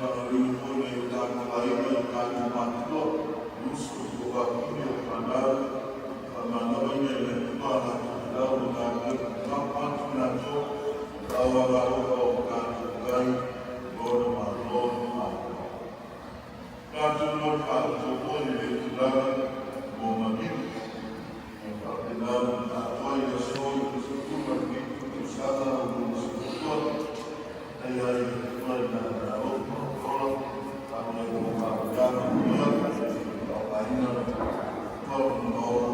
faagaloina foi nai o tatou aiga i o tatou matua, uso, tuafafine, o fanau, faamagaloina e le Atua a latou folau ma galuega mamafa atu i latou ma auala alofa o lo tatou Tai ma ona malo le faaloalo. Tatou malu foi i lenei itulagi mo maliu e faapena ona atoa i le aso i le 17 tausaga o 22 ai ai le Atua i lana alofa ma ola faamanuia ma faaaogaina toa ma ola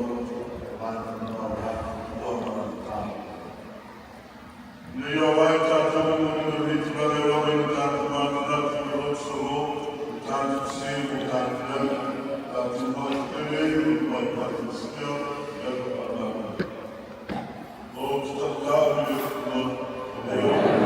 ma ma Ina ia vai tatou i le tulaga e lava i le tatou manatu i le solo, le tatou se, le tatou lagi, tatou mautele i le mai tatou sila, le whakamau. O te tatau i le Atua, e o.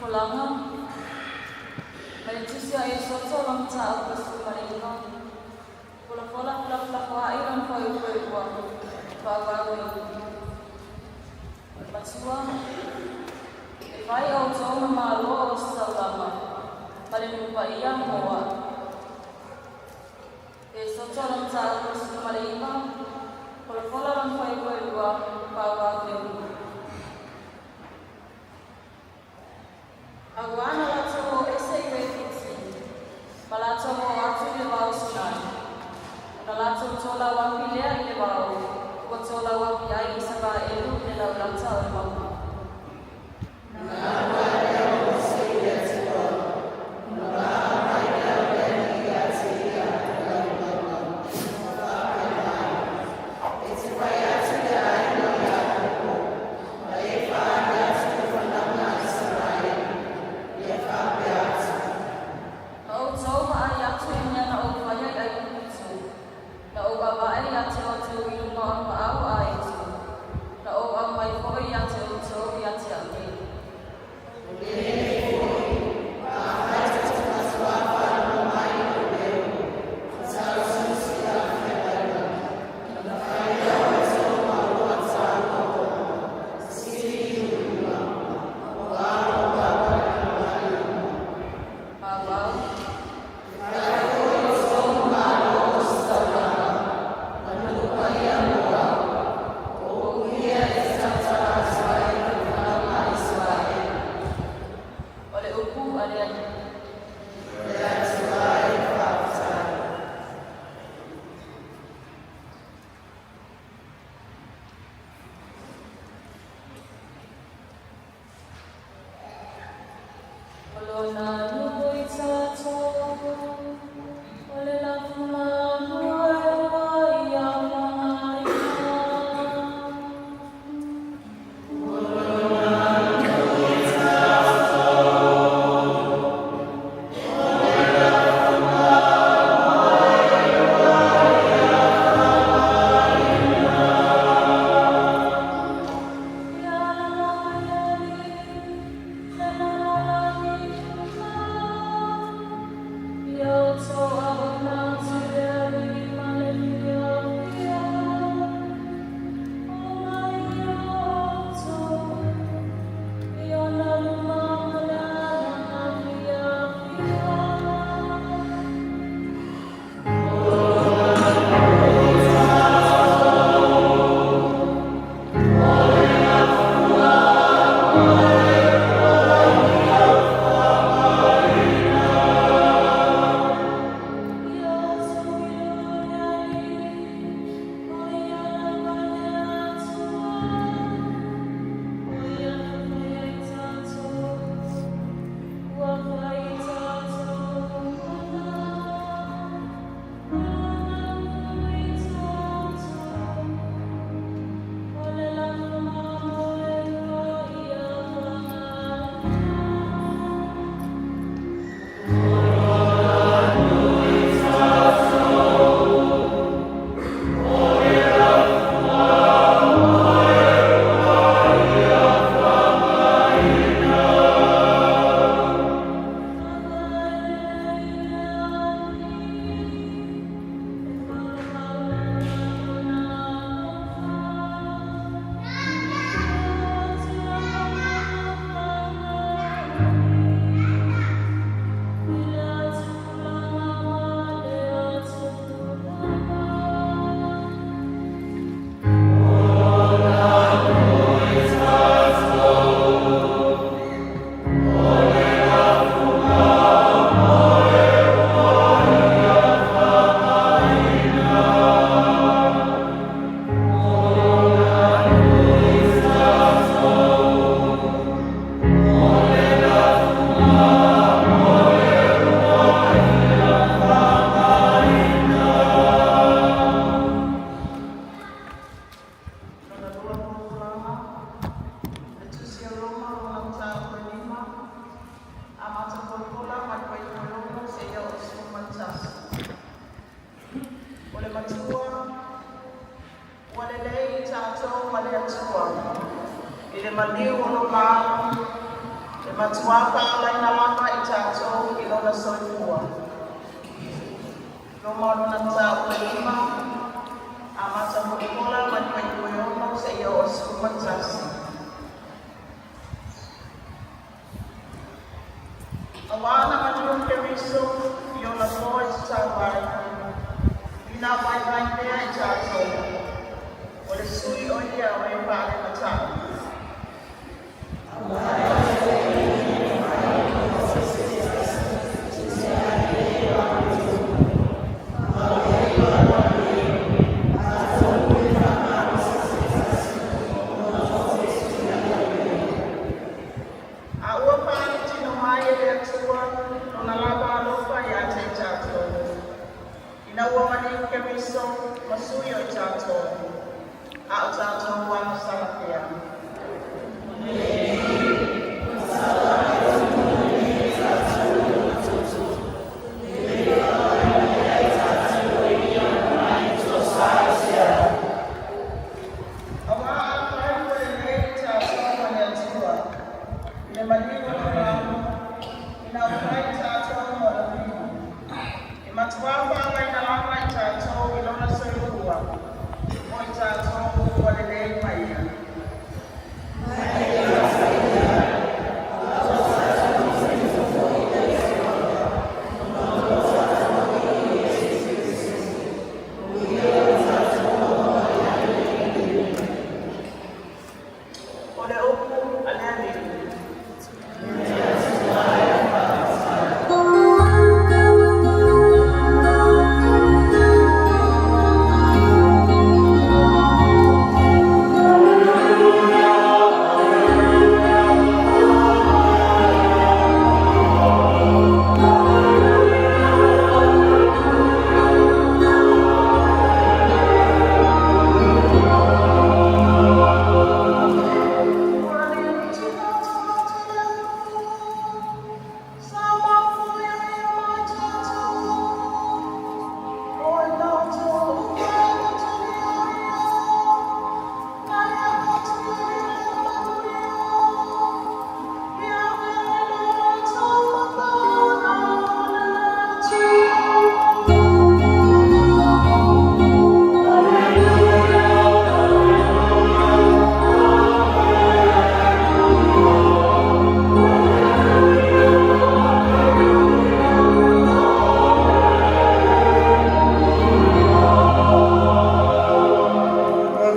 Folaga mai le Tusi a Iesoto lona Mataupu e 19, Folafola felafolafoai lona fuaiupu e 2, Faaauau e O le Matua, e fai outou ma malo o ositaulaga, ma le nuu paia mo a'u. Iesoto lona Mataupu e 19, Folafola lona fuaiupu e 2, Faaauau e Auā na latou o ese i Refiti, ma latou oo atu i le vao o Sinai. Ona latou tolauapi lea i le vao, ua tolauapi ai Isaraelu i le laulata o le mauga. Ma outou vaai atu i mea na ou faia i ʻAiguputu, na ou avae iā te outou i luma o le paʻau a Etu, na ou aumai foi iā te outou ia te a'u nei. Faaauau. O le upu a le Alii. O lona nuu i tatou, o le lafumanu e ua ia fagaina. Ia la le alii, le lalolagi uma. Ia outou auauna atu i le Alii ma le fiafia. Omai outou i ona luma ma le agaga fiafia. Ia outou i le Alii, o ia lava le Atua, o ia na faia i tatou, ua fai i tatou ona, o lona nuu i tatou, o le lafumanu e ua ia fagaina. Lona lua folafolaga, le Tusi a Roma lona Mataupu e 5, amata folafola mai le fuaiupu e 6 seia oo i le 11. O le Matua, ua lelei i tatou ma le Atua, i le maliu o lona Alo, E matuā faaolaina lava i tatou i Lona soifua. Roma lona mataupu e lima, amata molipola mai le fuaiupu e 6 seia oo i le 11. Auā na maliu Keriso i ona po e tatau ai, ina vaivai pea i tatou, o le sui o ia o e faalemata'u. A ua faaali tino mai e le Atua lona lava alofa ia te i tatou, ina ua maliu Keriso ma sui o i tatou, a o tatou agasala pea. Auā afai ua lelei i tatou ma le Atua, i le maliu o lona ina ua fai i tatou ma ona fili, e matuā faaolaina lava i tatou i lona soifua, mo i tatou ua lelei ma ia. O le upu a le Alii.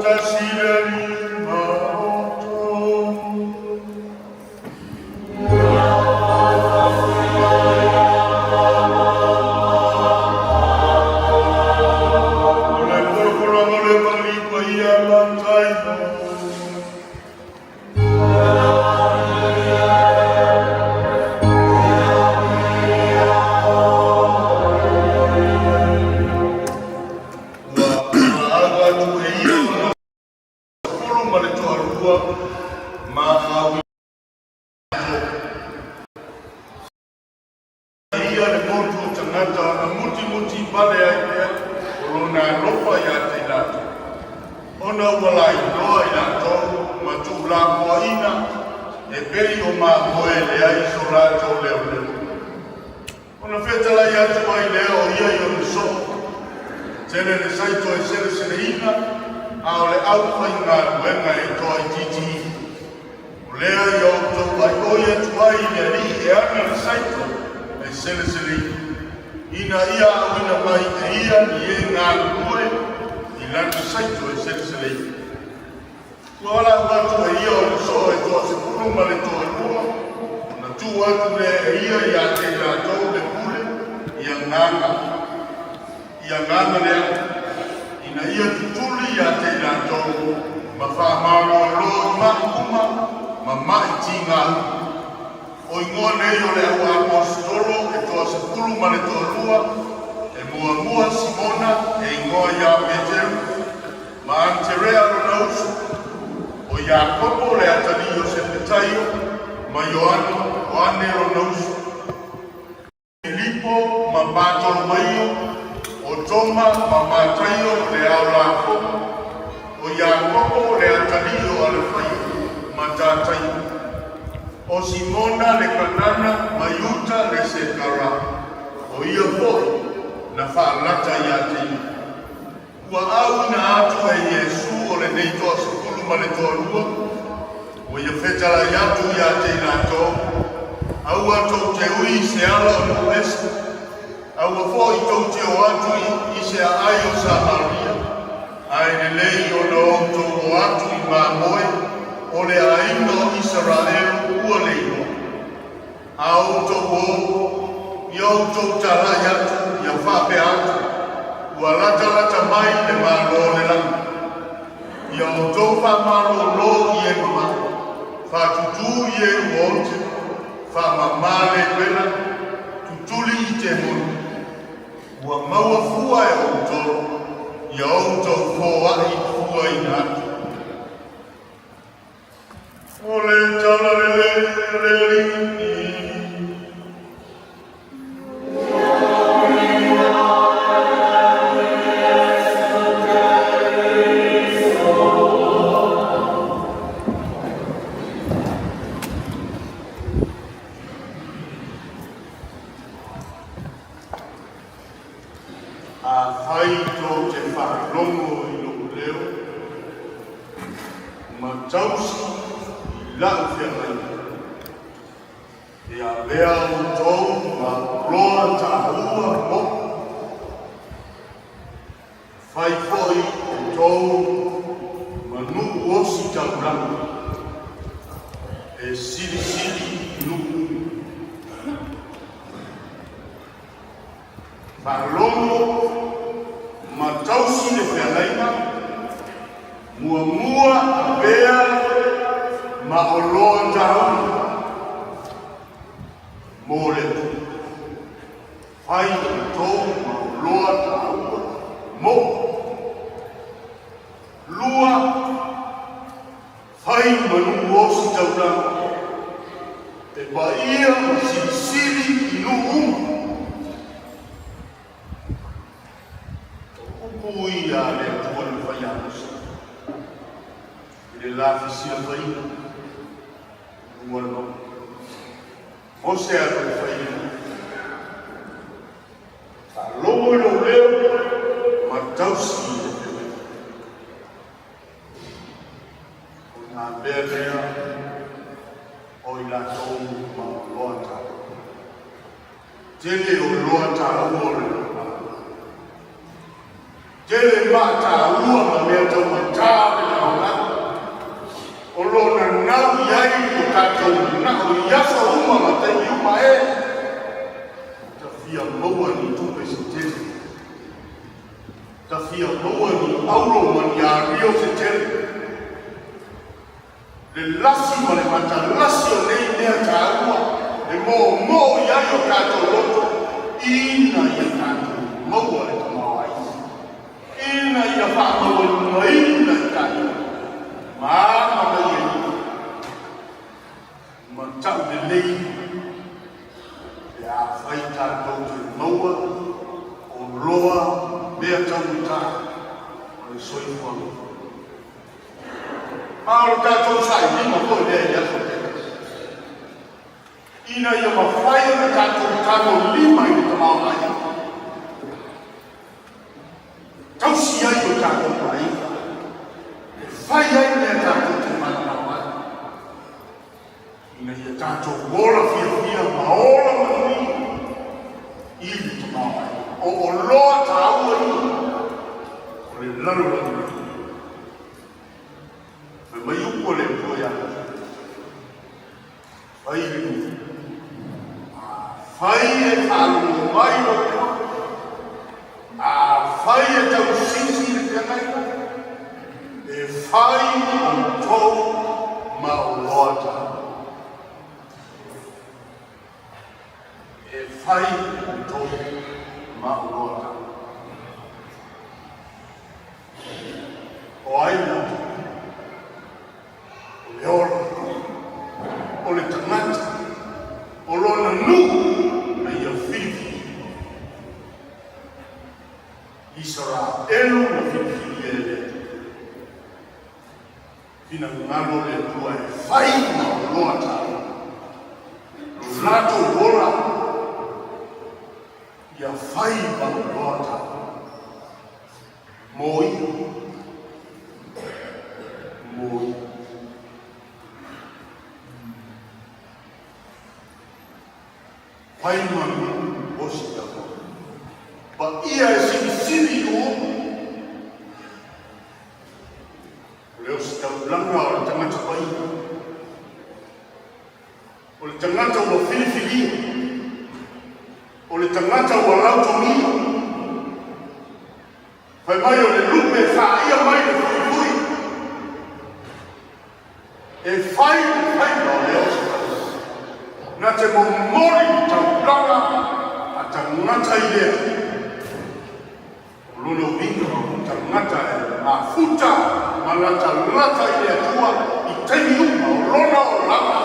Tasi le Alii ma outou. O le folafolaga o le Akalii Paia Mataio. Ua valaau atu e ia ona 12 ma le toalua ma au ia le motu o tagata ona mutimuti pale ai lea o lona alofa ia te i latou, ona ua lainoa i latou ma tuulafoaina e pei o mamoe e leai so latou leoleo. Ona fetalai atu ai lea o ia i ona soo. E tele le saito e seleseleina, a o le aufaigaluega e toaitiiti ifo. O lea ia outou aioi atu ai i le Alii e ana le saito e seleseleina, ina ia aoina mai e ia ni e galulue i lana saito e seleseleina. Ua valaau atu e ia ona soo e 12 ma le toalua, ona tuu atu lea e ia ia te i latou le pule i agaga, i agaga leaga, ina ia tutuli ia te i latou ma faamalōlō i maʻi uma ma maʻi tigā uma. O igoa nei o le au aposetolo e 12 ma le toalua, e muamua Simona e igoa iā Peteru, ma Aterea lona uso, o Iakopo le atalii o Sepetaio, ma Ioane, Ioane lona uso, Filipo ma Patolomaio, o Toma ma Mataio le ao lafoga, o Iakopo le atalii o Alefaio, ma Tataio. O Simona le Kanana ma Iuta le Sekara, o ia foi na faalata ia te ia. Ua auina atu e Iesu o lenei 12, ua ia fetalai atu ia te i latou, aua tou te ui i se ala o nuu ese, aua foi tou te o atu i se aai o Samaria, ae lelei ona outou o atu i mamoe o le aiga o Isaraelu ua leiloa. A outou o, ia outou talai atu, ia faapea atu, Ua latalata mai le Malo o le lagi. Ia outou faamalōlō i e mamaʻi, faatutū i e ua ote, faamamā le wela, tutuli i temoni. Ua maua fua e outou, ia outou foaʻi fuaina atu. O le tala lelei a le Alii. Afai tou te faalogo i lou leo, ma tausi i lau feagaiga, e avea outou ma loa taua moʻu. Fai foi outou ma nuu osi taulaga, e silisili i nuu uma. Faalogo ma tausi le feagaiga, muamua avea ma oloa taua mo le Atua. Fai outou ma oloa taua mo. Lua, fai ma nuu osi taulaga, e paia ma silisili i nuu uma. O upu ia a le Atua na fai ia Mose, i le la fesilafaina i luga o le mauga. Mose alu e fai ai. Faalogo i lou leo ma tausi i le feagaiga. O nā mea lea o i latou ma o loa taua. Tele o loa taua o le lalolagi. Tele maa taua ma mea taumatā o le lalolagi. O lona nau i ai o tatou manao i aso uma ma taimi uma e. Ta fia maua ni tupe se tele. Ta fia maua ni auro ma ni ario se tele. Le lasi ma le matalasi o nei mea taua e moomoo i ai o tatou loto ina ia tatou maua le tamaoaiga, ina ia faamaualugaina i tatou ma amanaia ma taulelei pe afai tatou te maua o loa mea taugata o le soifuaga. Ma o le tatou sailiga foi lea i aso taitasi, ina ia mafai ona tatou tagolima i le tamaoaiga, tausi ai o tatou aiga, e fai ai mea tatou te mananao ai, ina ia tatou ola fiafia ma ola manuia i le tamaoaiga. O oloa taua ia o le lalolagi nei. Fai mai upu a le Atua ia Mose, Fai le nuu, afai e faalogo mai lou leo, afai e tausisi le feagaiga, e fai outou ma oloa taua. E fai outou ma oloa taua. O ai latou? O le ola, o le tagata, o lona nuu na ia filifili. Isaraelu na filifilia e le Atua. Finagalo le Atua e fai ma oloa taua. latou ola ia fai ma oloa tatou. Mo ia. Mo ia. Fai ma nuu o si tama. Paia e silisili i nuu uma. O le ositaulaga o le tagata paia. O le tagata ua filifilia. O le tagata ua lautogia. Fai mai o le lupe e faaia mai le fuifui. E fai le faiva o le ositaulaga. Na te momoli le taulaga a tagata i le Atua. O lona uiga o le tagata e mafuta ma latalata i le Atua i taimi uma o lona olaga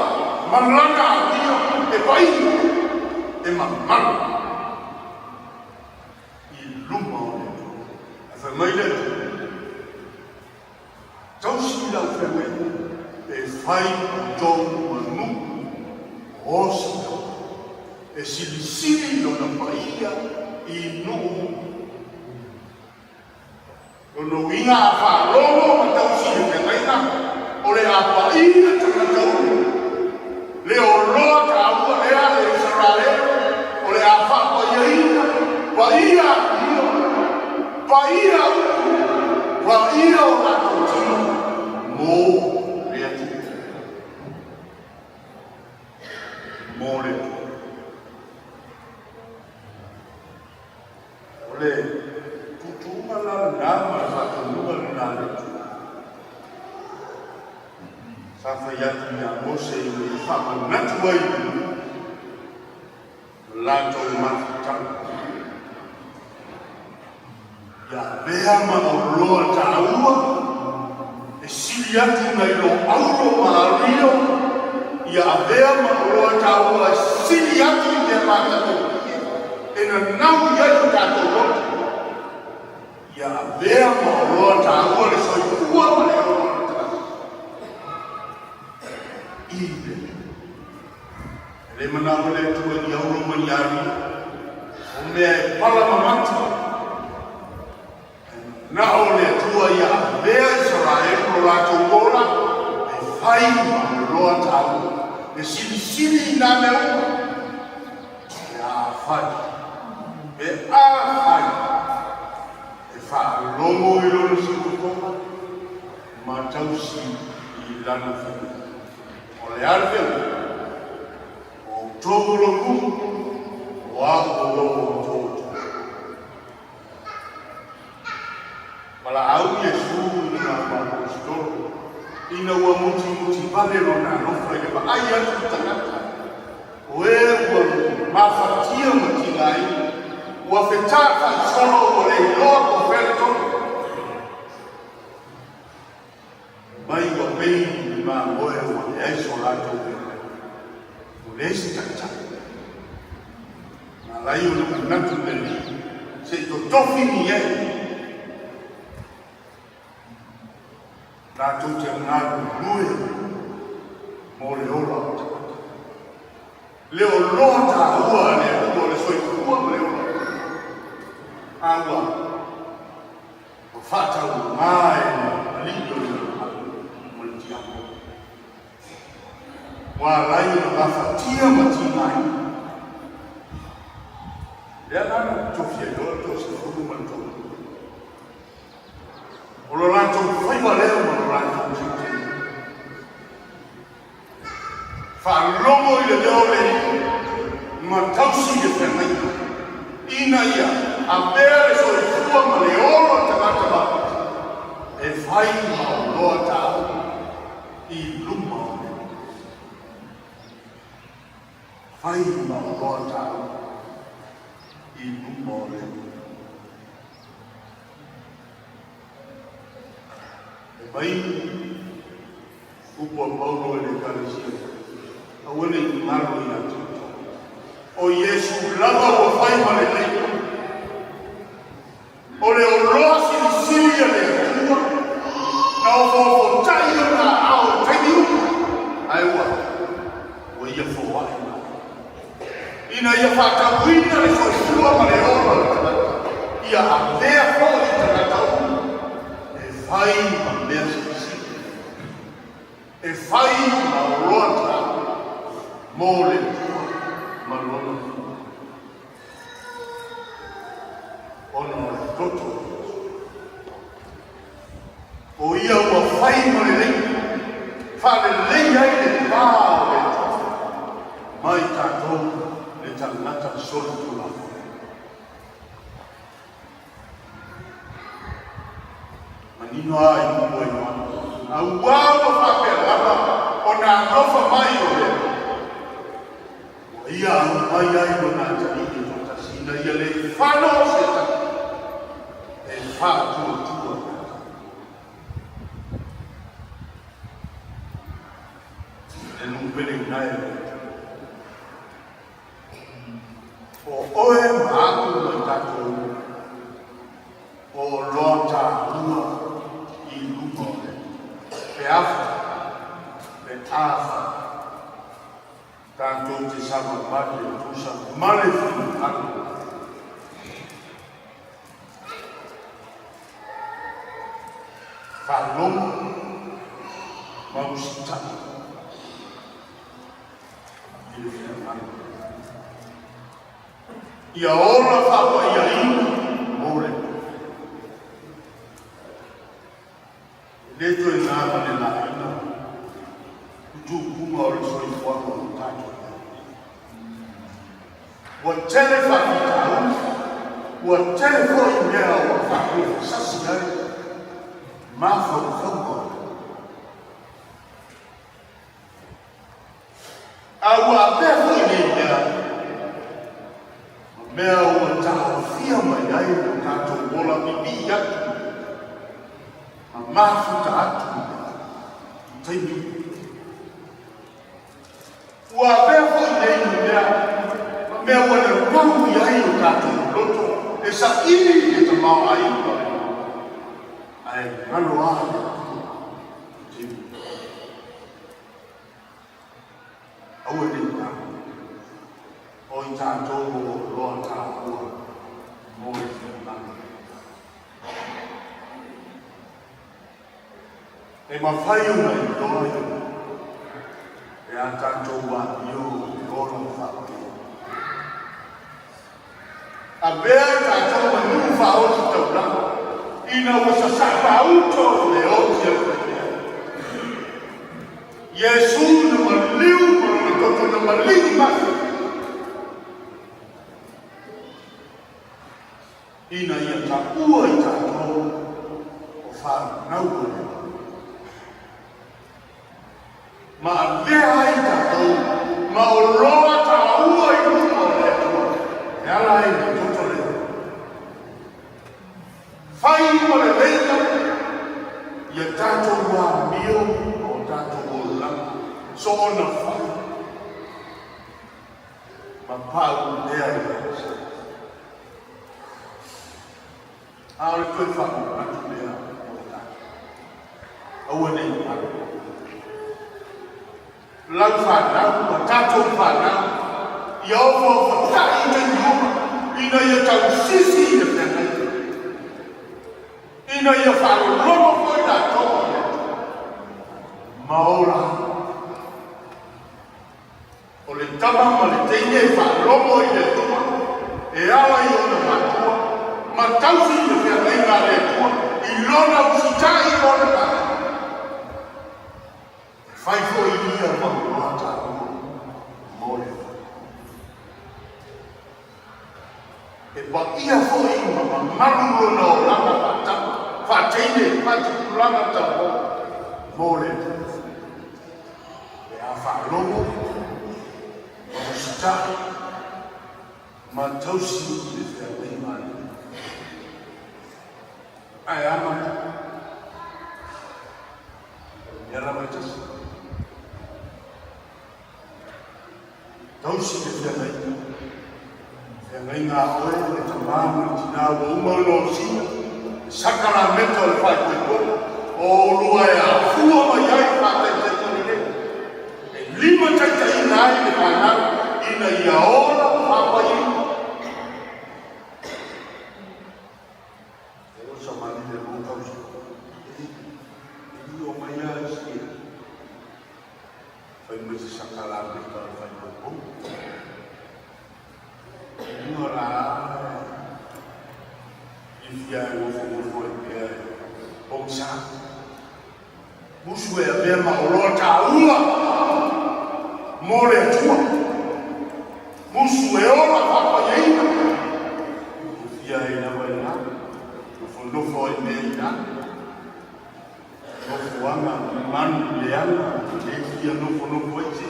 ma lana amio e paia, e mamalu i luma o le Atua. Ae fai mai le Atua, Tausi lau feagaiga e fai outou ma nuu o Silo, e silisili lona paia i nuu uma. Lona uiga a faalogo ma tausi le feagaiga, o le a paia tagata uma, le oloa taua lea le Isaraelu, o le a faapaiaina, paia amio, paia upu, paia o latou tino mo le Atua. Mo le Atua. O le tuutuuga la lena ma le faatonuga lena a le Atua. Sa fai atu ia Mose ina ia faamanatu ai i latou mafutaga. Ia avea ma oloa taua e sili atu nai lo auro ma ario, ia avea ma oloa taua e sili atu i mea matagofie e nanau i ai o tatou loto. Ia avea ma oloa taua le soifua ma le ola o le tagata. I le E le manao le Atua i auro ma i ario, o mea e pala mamata. Ae manao le Atua ia avea Isaraelu lo latou ola e fai ma oloa taua, e silisili i nā mea uma. Pe afai, pe afai e faalogo i lona siufofoga ma tausi i lana faiga. O le a le mea? O outou o lou nuu, o au o lou outou Atua. Valaau Iesu i lana aaposetolo, ina ua mutimuti vale lona alofa i le vaai atu i tagata, o e ua mafatia ma tigaina, ua fetataisolo ua le iloa po o fea le tonu. Mai ua pei ni mamoe ua leai so latou mea. Ua leai se taitai. Na ala ai ona manatu le Alii se i totofi ni e latou te galulue mo le ola o tagata. Le oloa taua a le Atua o le soifua ma le ola. A ua Ua faatauga e le Alii o le lalolagi ma le tiakono. Ua ala ai ona gafatia ma tigaina. Lea la na tofi ai loa le toasefulu ma le toalua. O lo latou faiva lea ma lo latou tiute. Faalogo i le leo o le Alii ma tausi le feagaiga, ina ia avea le soifua ma le ola o tagata mafuta e fai ma oloa taua i luma o le Atua. Fai ma oloa taua i luma o le Atua. E mai Upu a Paulo i le Ekalesia, Aua ne i galo ia te outou. O Iesu lava ua fai ma lelei. O le oloa silisili a le Atua, na ofoofotai ona aao i taimi uma, ae ua ia foai mai. Fai ma mea silisili, e fai ma oloa taua mo le Atua ma Lona finagalo, ona o le toto o Iesu. O ia ua fai ma lelei, faalelei ai le va o le Atua ma i tatou le tagata solitulafono. Manino a i mua i Ioane, auā ua faapea lava ona alofa mai o le Atua, ua ia aumai ai Lona Atalii e toatasi ina ia le fano o se tasi e faatuatua ia tatou. Le nuu pele i nae o le Atua. O oe ma aku ma i tatou o loa tālua i luma o le pe afa, pe afa, tatou te savavali e tusa ma le finagalo. Faalogo ma usitai. I le finagalo. Ia ola faapaiaina mo le E le toe na ma le laina utupuga o le soifuaga o tatou ai. Ua tele faafitauli, ua tele foi mea ua faatuafasasi ai mafaufauga o le A ua avea foi nei mea ma mea ua taofia mai ai lo tatou ola pipii atu ma mafuta atu i le taimi. Ua avea foi nei mea ma mea ua naunau i ai o tatou loto e saili i le tamaoaiga o le ae galo lava le Atua i taimi. Aua ne i galo, o i tatou o loa taua mo le finagalo. E mafai ona iloa ia pe a tatou amio i le ola faapea. Avea i tatou ma nuu faaoti taulaga ina ua sasapauto le oti a le faifeau. Iesu na maliu ma lona toto na maligi mafi ina ia taua i tatou o fanau o le Atua. Ma avea ai tatou ma oloa taua i luma o le Atua e ala ai le toto lea. Fai ma lelei ia tatou amio ma o tatou olaga soona fai ma paulea i le aso. A o le toe faamanatu lea mo i tatou. Aua ne i galo. Lau fanau ma tatou fanau, ia ofaofatai i taimi uma, ina ia tausisi i le feagaiga, ina ia faalologo foi latou i le Atua ma ola ai. O le tama ma le teine e faalogo i le Atua, e ala i ona matua, ma tausi i le feagaiga a le Atua i lona usitai i lona matua. E fai foi ia ma oloa taua mo le Atua. E paia foi ma mamalu lona olaga faatama, faateine, faatupulaga taua mo le Atua. Pe a faalogo ma usitai ma tausi i le feagaiga a le Atua. Ae a matou? O le mea lava e tasi. Tausi le feagaiga. Feagaiga a oe, le tamā ma le tinā ua uma ona osina, le sakalameta o le faaipoipoga, o oulua e afua mai ai faataitaiga lelei, e limataitaiina ai le fanau ina ia ola faapaiina. E osa mani le lua tausaga. Musu e avea ma oloa taua mo le Atua. Musu e ola faapaiaina. Fia ai lava i ina, nofonofo ai mea i ina. Nofoaga manu leaga le fia nofonofo ai se.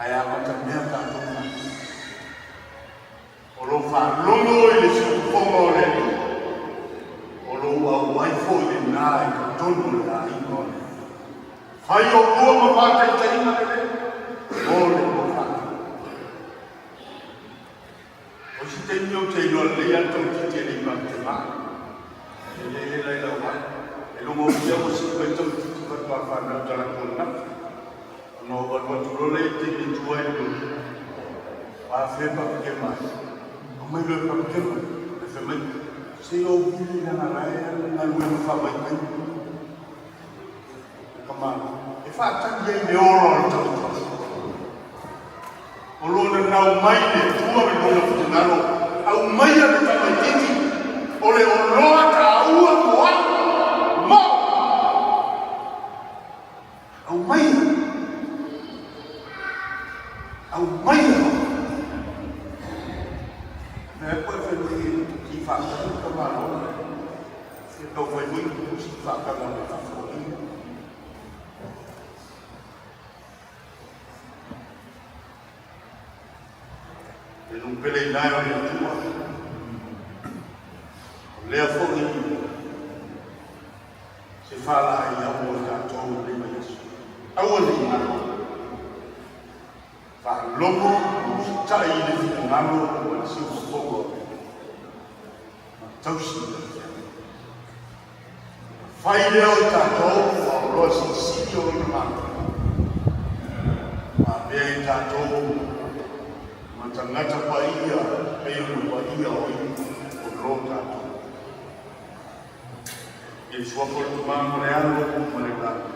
Ae amata mea tatou faatino. O lou faalogo i le siufofoga o le Alii, o lou auai foi lena i totonu o le aiga o le Alii. Fai oulua ma faataitaiga lelei mo le lua faatino. O isi taimi ou te iloa lelei lava le tamaitiiti e le i matetema. E le ela i lau vaai. E logo ia ua sii mai tamaitiiti faatoa fanau talaatu ananafi. Ona ou alu atu loa lea i taimi e tu ai le loli. Ua afea papekema ai. Aumai loa e papekema. Ae fai mai, se i ou vili leaga la e galuega faavaitaimi. Kamalo, e faatali ai le ola o le tamaitiiti. O lo o nanau mai le Atua ma Lona finagalo, aumaia le tamaitiiti, o le oloa taua mo au, mo! Aumaia! Aumaia! Mea koe fai mai e ki whaatanu ka malo. Se tau fai mai ku si whaatanga me fafo i. E nuu pele i nae o le Atua. O lea foi se faalaai au o tatou i lenei vaiaso. Aua ne i galo. Faalogo ma usitai i le finagalo ma le siufofoga o le Alii. Ma tausi i le feagaiga. Fai lea o tatou ma oloa silisili o lona Malo. Ma avea i tatou ma tagata paia pei ona paia o ia o lo tatou. I le suafa o le Tama ma le Alo ma le Agaga.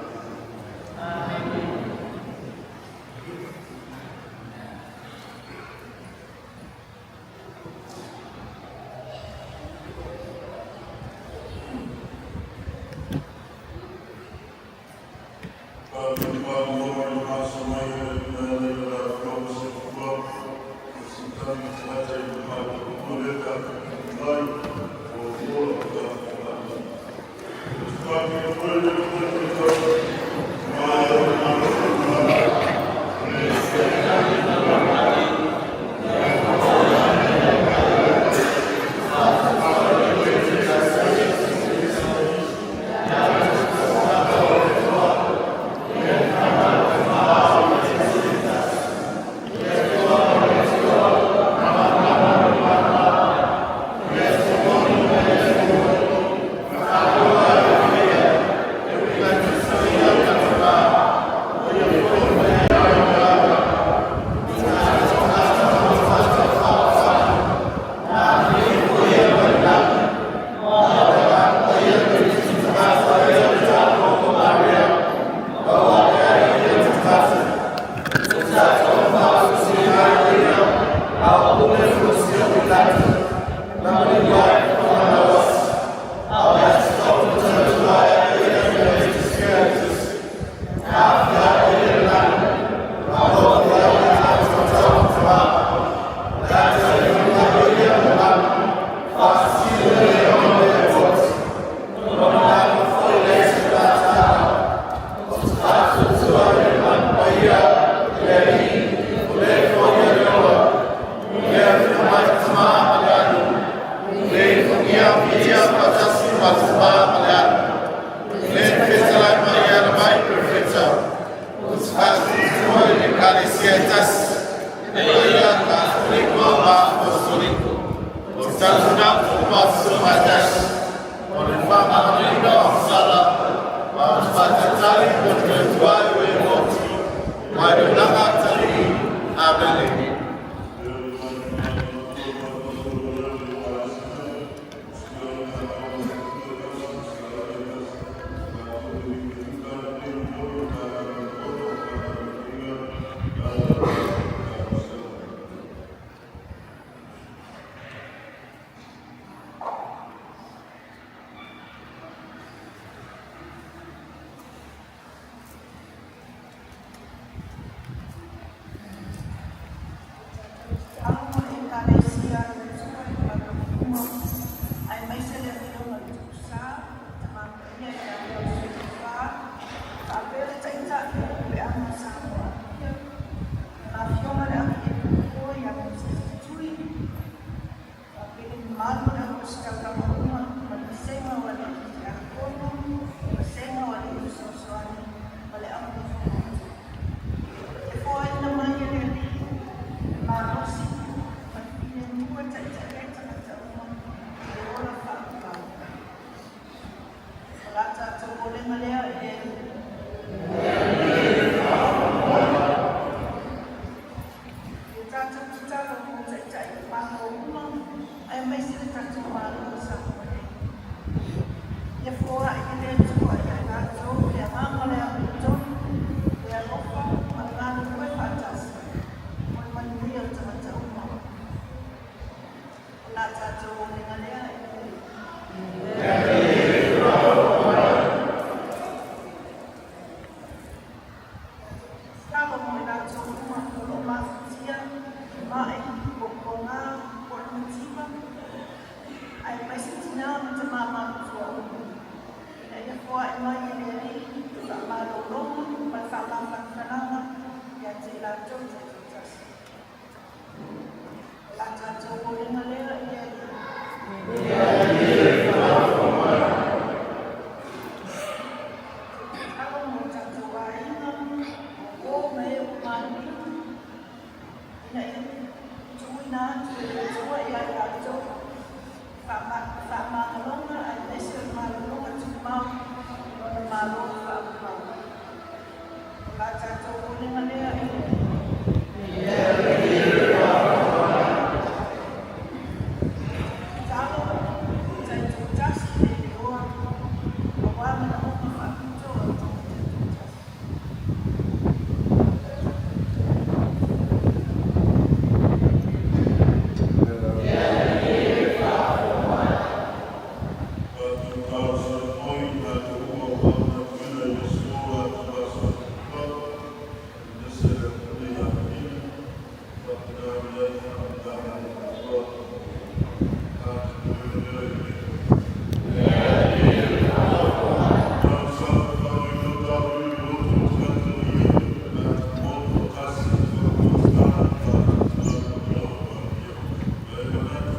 Amen. mamalu o le auositaulaga uma ma le vasega o alii tiakono, vasega o alii fesoasoani ma le aunofofotu. E foaina mai e le Alii le malosi ma le filemu e taitai ai tagata uma i le ola faavavau. O la tatou olega lea i le Alii. Ia tatou tatalo mo taitai o Malo uma, aemaise le tatou Malo o Samoa nei. Ia foai e le Atua ia i latou le agaga o le amiotonu, le alofa ma le galulue faatasi mo le manuia o tagata uma. O la tatou olega lea i le Alii. Tatalo mo i latou uma o lo o mafatia, ma'i, puapuaga, po o le mativa, aemaise tinā ma tamā matutua uma. Ina ia foai mai e le Alii le faamalologa ma le faamafanafanaga ia te i latou taitoatasi. O la tatou olega lea i le Alii. Tatalo mo tatou aiga, o uo ma e ua maliliu, ina ia tuuina atu e le Atua ia i latou faamagaloga aemaise o le malologa tumau i lona Malo faavavau. O la tatou olega lea i le Alii. Tatalo taitoatasi le leoa auā manaoga faapitoa o tagata taitoatasi. Tatou talosia foi i tatou uma ua manatuina i le aso atuvasa aemaise le afioga ia Fili faapena ona i ai faamanuiaga a le Atua. Tatou lea i le talosaga faanoino tatou i loto o tagata ia o faatasi faafataga tatou e manatu.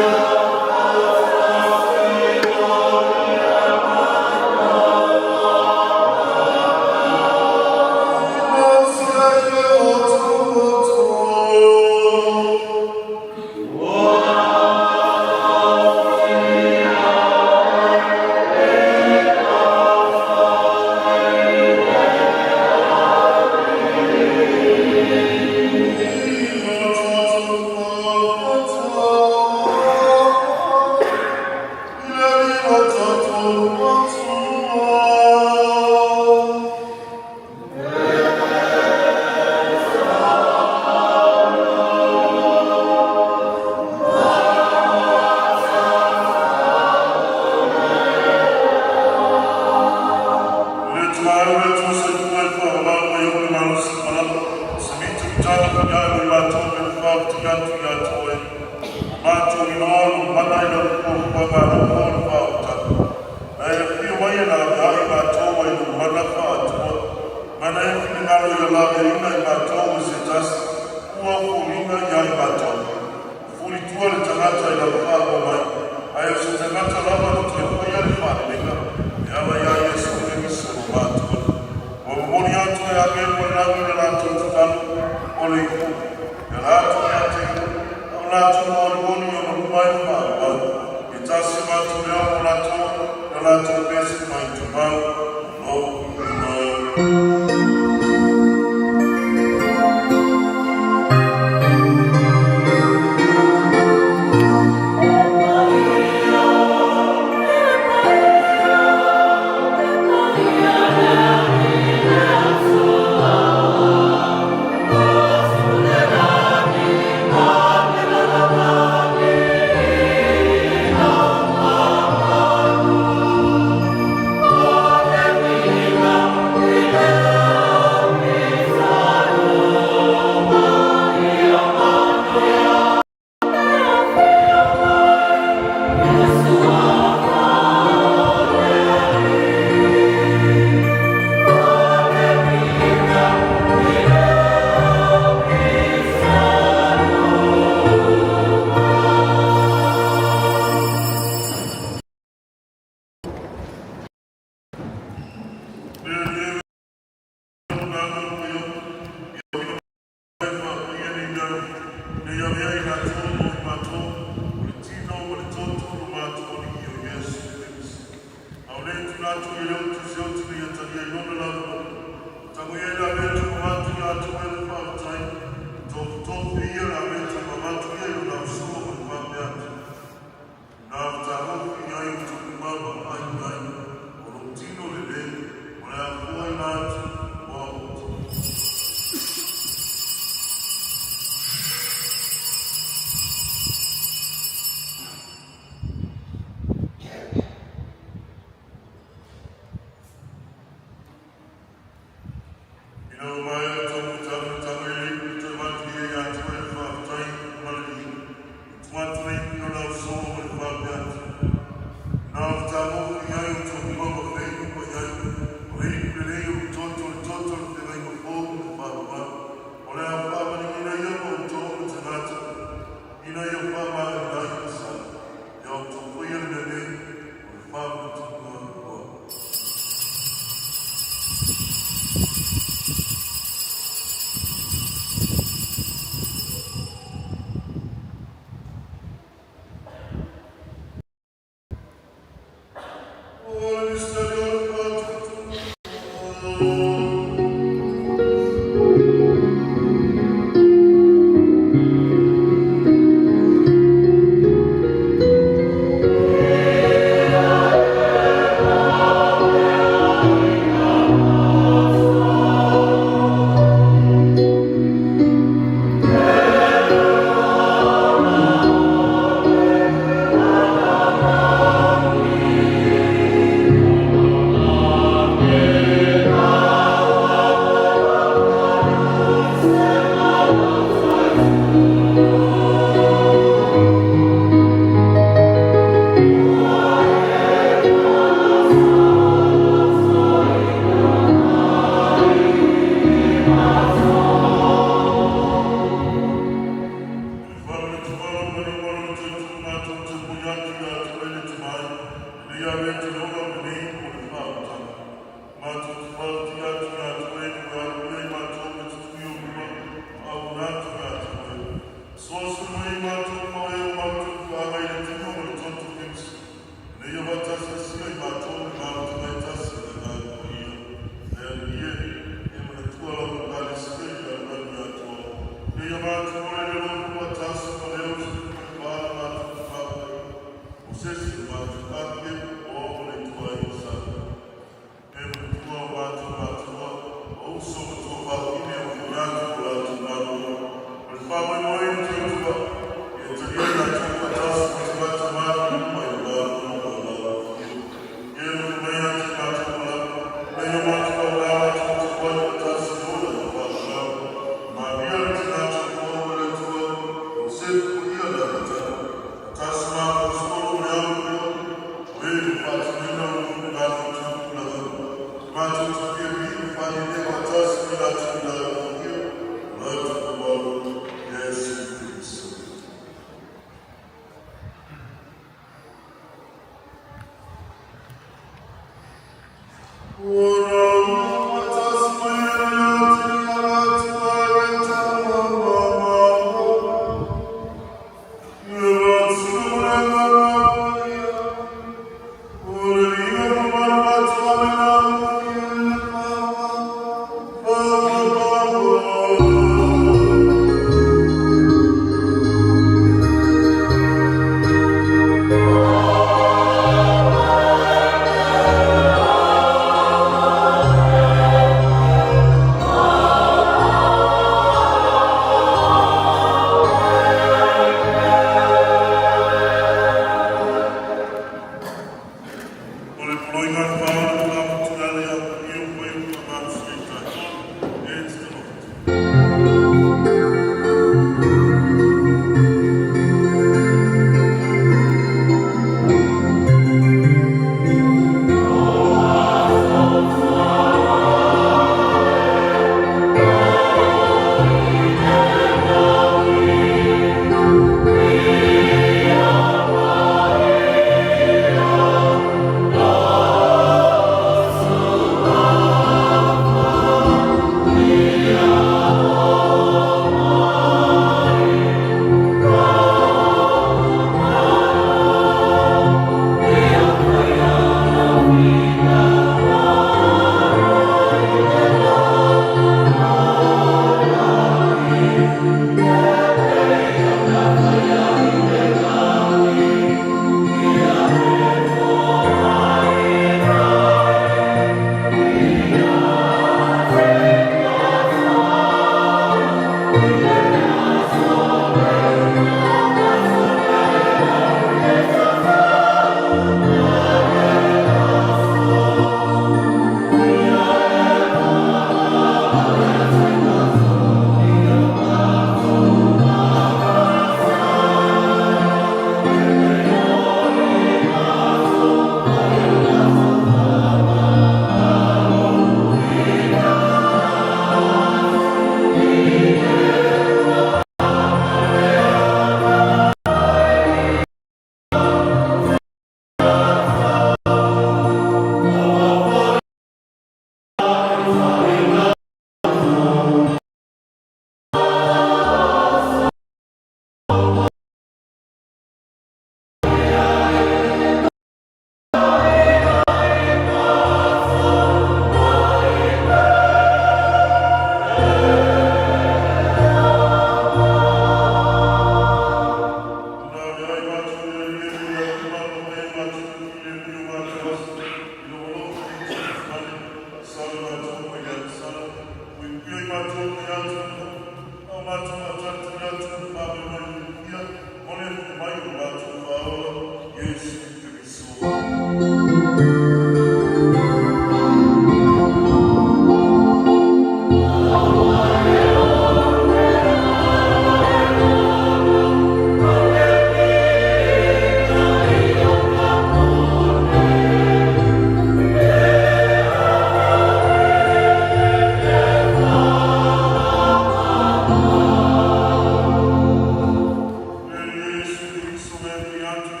Amen.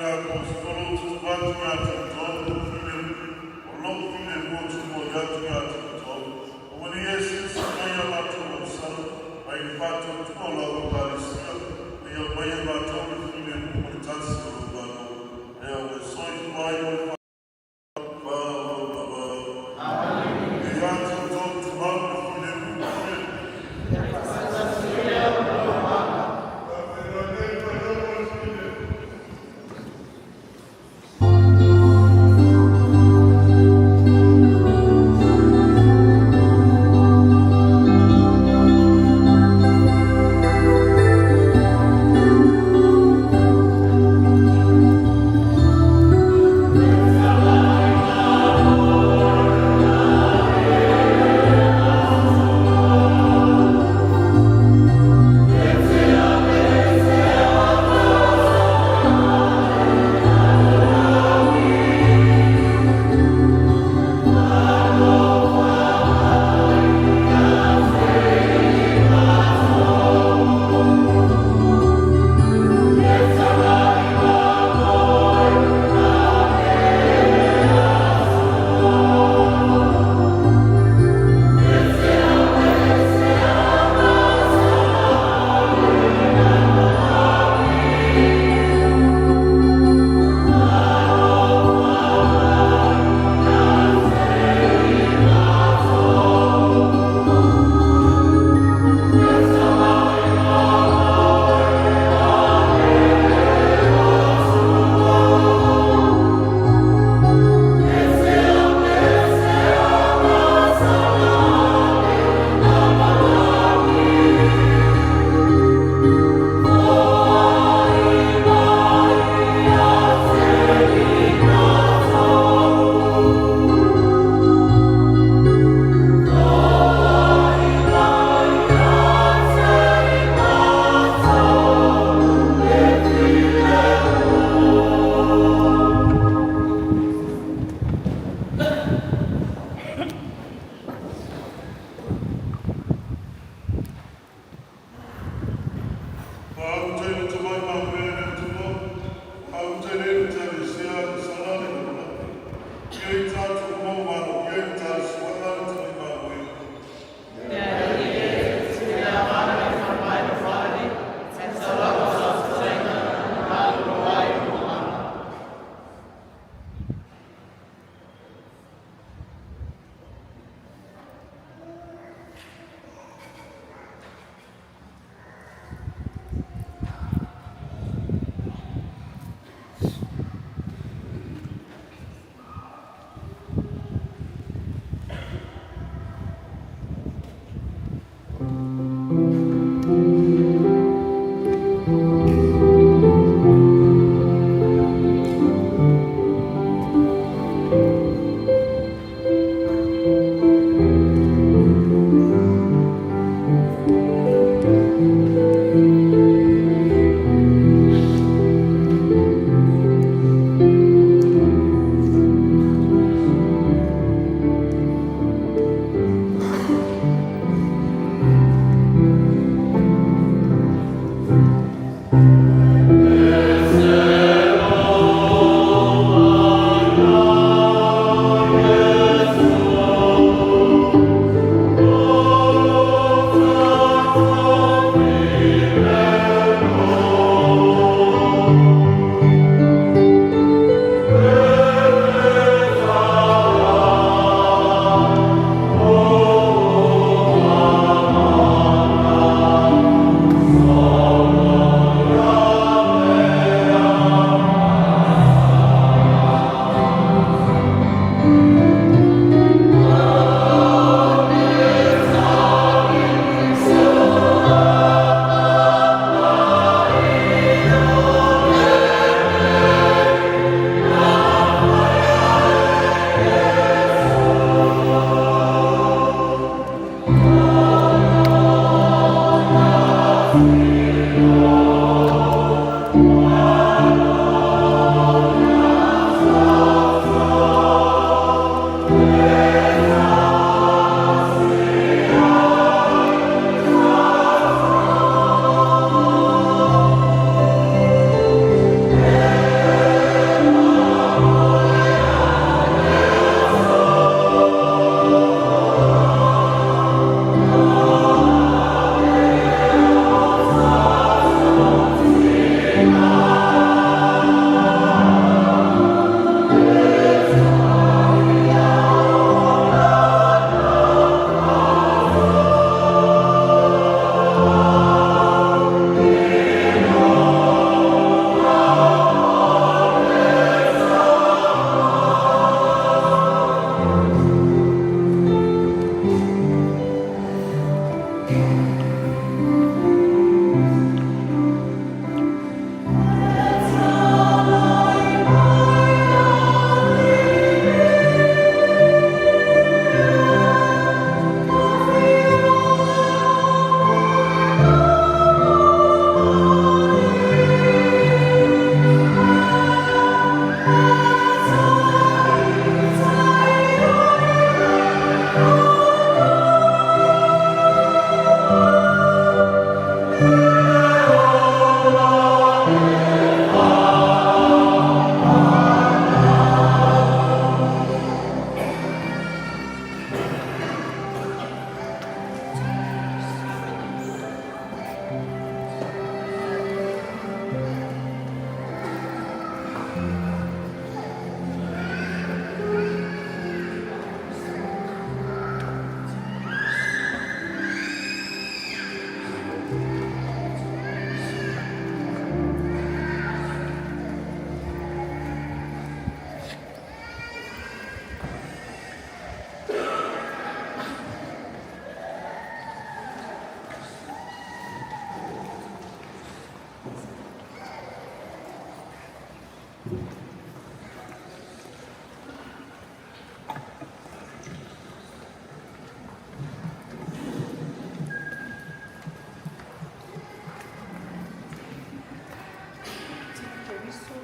Keriso.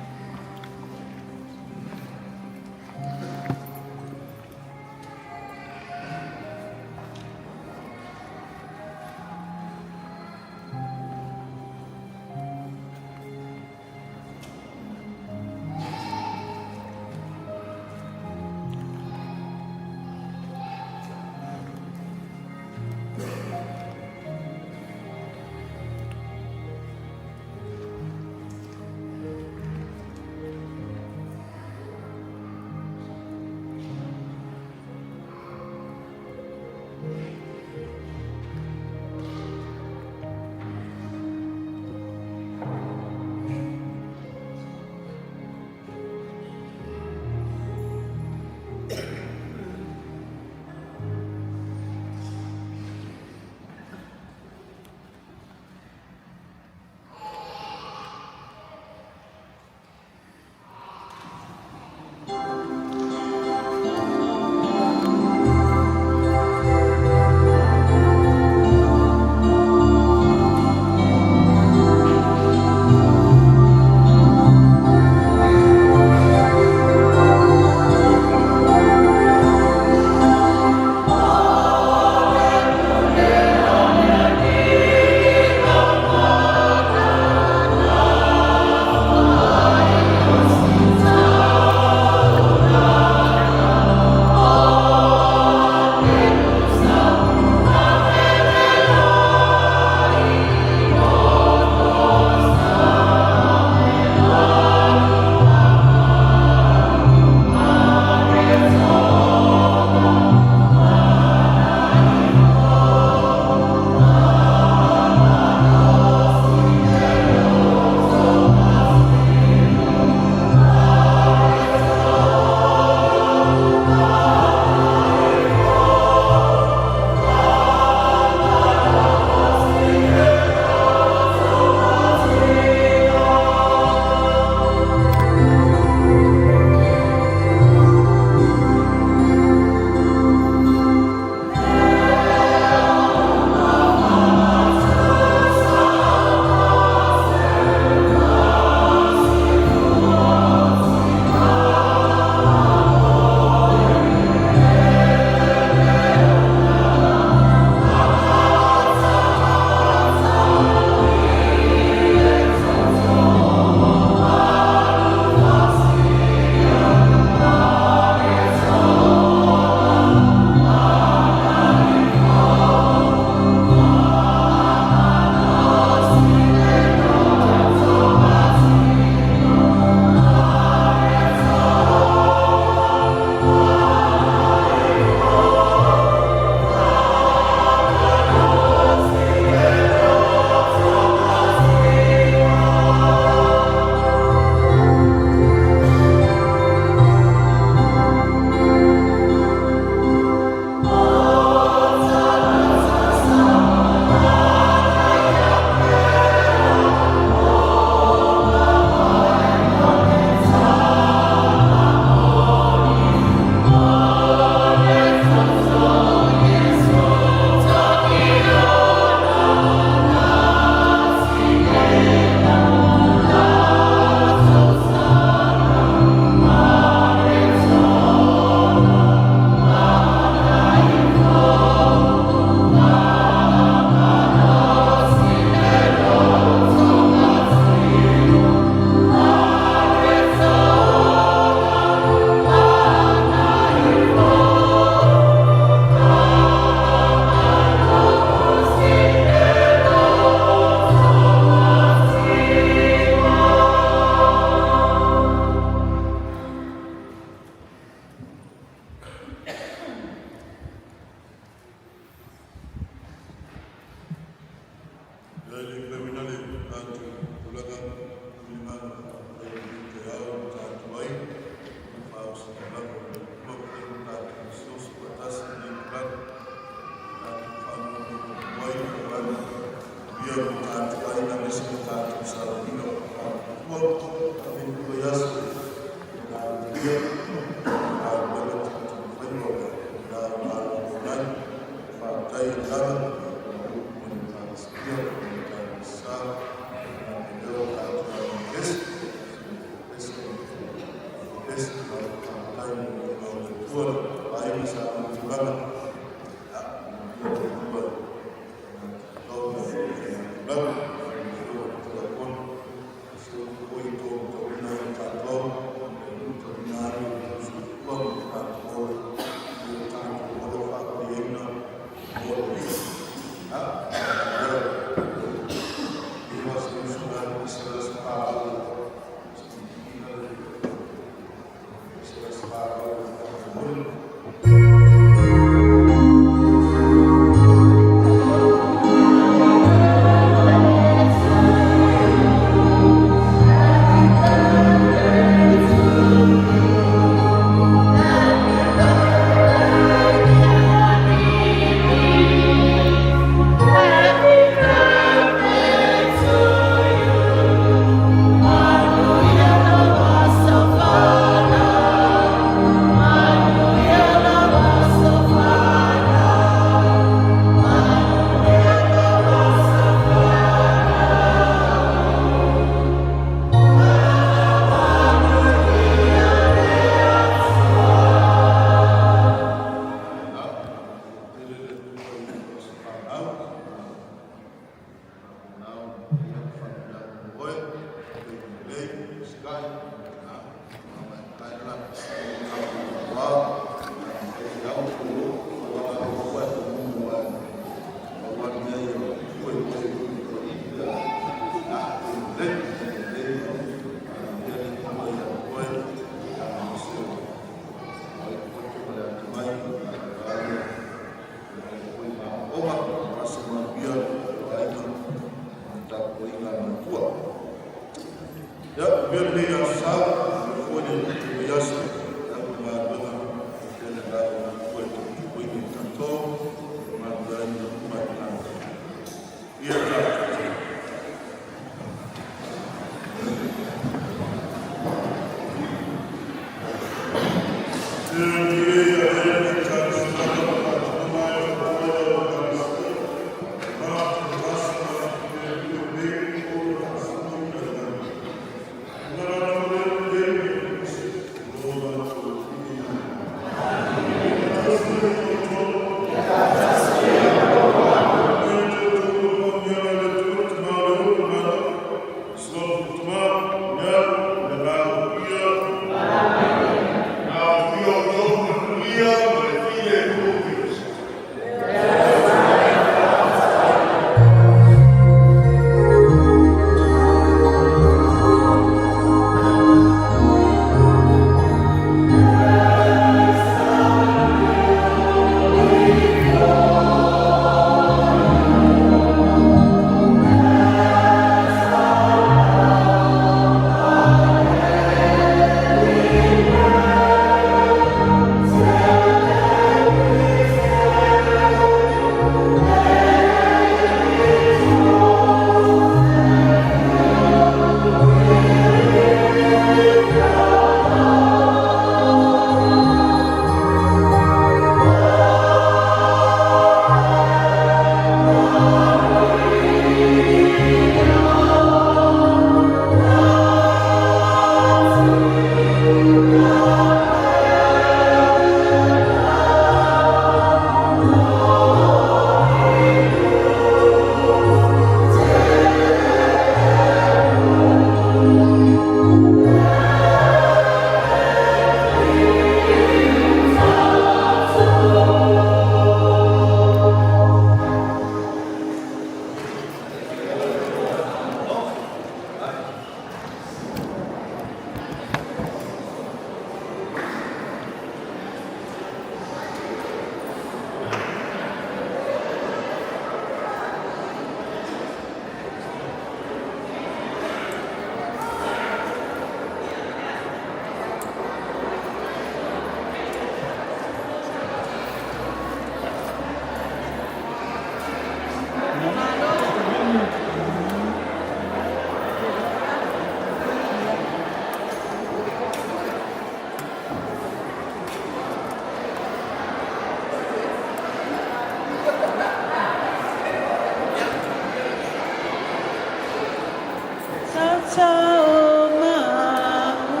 Tata o ma'u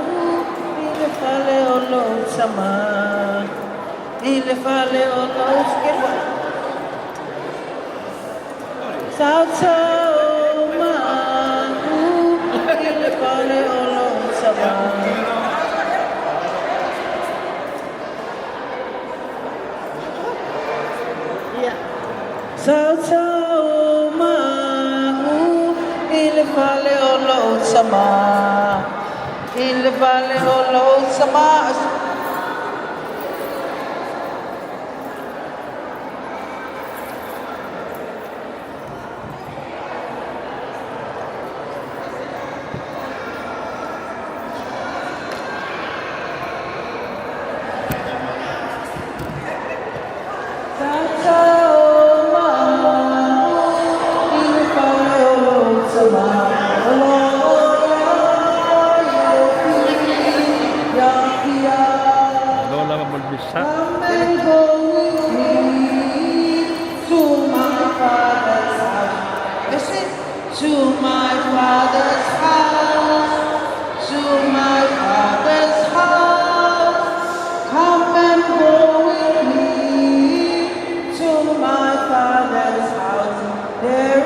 i le fale o lou tama. I le fale o lou Sautau magu i le fale o lou sama. Sautau magu i le fale o lou sama. I le fale o lou sama. Malo lava mo le misa. Come and go with me to my father's house. Listen, to my father's house, to my father's house. Come and go with me to my father's house. There